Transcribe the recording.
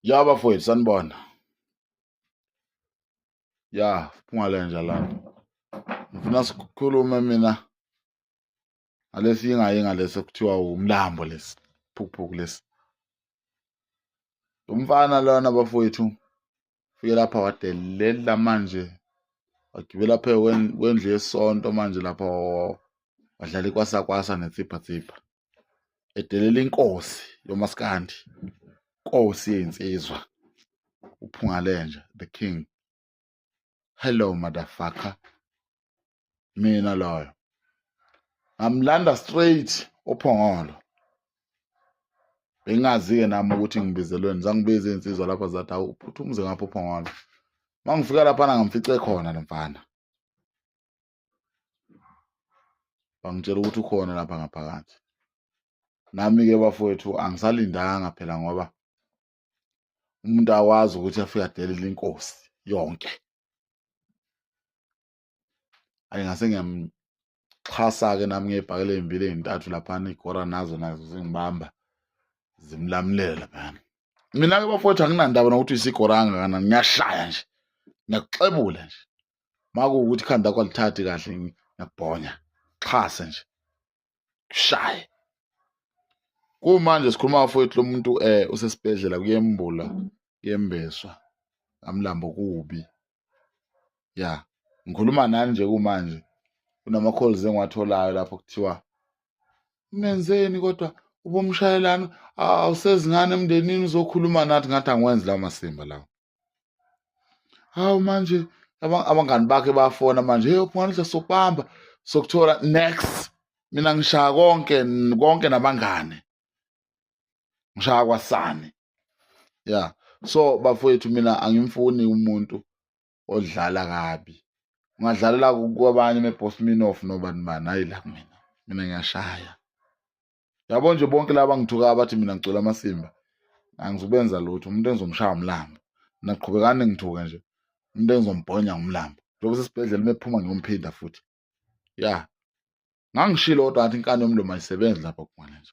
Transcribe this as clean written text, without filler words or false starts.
Ya bafowethu sanibona. Ya phuma lenja lana. Ngifuna sikhulume mina ngalesi yingayinga lesi okuthiwa umlambo lesi phukuphuku lesi. Umfana lona bafowethu fike lapha wadelela manje wagibela phe kwendlu yesonto manje lapha wadlala ikwasakwasa netsipha edelela inkosi yomaskandi nkosi yezinsizwa uphungalenja the king hello motherfucker mina loyo ngamlanda straight ophongolo bengingazi-ke nami ukuthi ngibizelweni zangibiza iy'nsizwa lapha zathi awu uphuthume ngapha uphongolo uma ngifika laphana ngamfice khona lo mfana bangitshela ukuthi ukhona lapha ngaphakathi nami-ke bafowethu angisalindanga phela ngoba umuntu awazi ukuthi afike adelele inkosi yonke ayi ngase ngiyamxhasa-ke nami ngey'bhakela ey'mbili ey'ntathu laphana iy'gora nazo nazo zingibamba zimlamulela laphana mina-ke bafowethu anginandaba nokuthi uyisigora kangakanani ngiyashaya nje ngiyakuxebula nje makuwukuthi ikhanda lakho alithathi kahle ngiyakubhonya xhase nje kushaye kumanje sikhuluma bafowethu lo muntu eh usesibhedlela kuyembula kuyembeswa amlambo kubi ya ngikhuluma nani nje kumanje kunama calls engiwatholayo lapho kuthiwa umenzeni kodwa ubumshayelana awusezingane emndenini uzokhuluma nathi ngathi angiwenzi lawo masimba lawo hawu manje abangani bakhe bayafona manje hey uphunganisha sokubamba sokuthola next mina ngishaya konke konke nabangane ngishaya kwasani ya so bafowethu mina angimfuni umuntu odlala kabi ungadlalela kwabanye mebosminoff nobani bani hayi la kumina mina ngiyashaya yabo nje bonke laba ngithuka abathi mina ngicula amasimba angizubenza lutho umuntu engizomshaya umlambo naqhubekani ngithuke nje umuntu engizombhonya ngumlambo njengoba sesibhedlela uma ephuma ngiyomphinda futhi ya ngangishilo kodwa ngathi inkani yomlomo ayisebenzi lapha kumina nje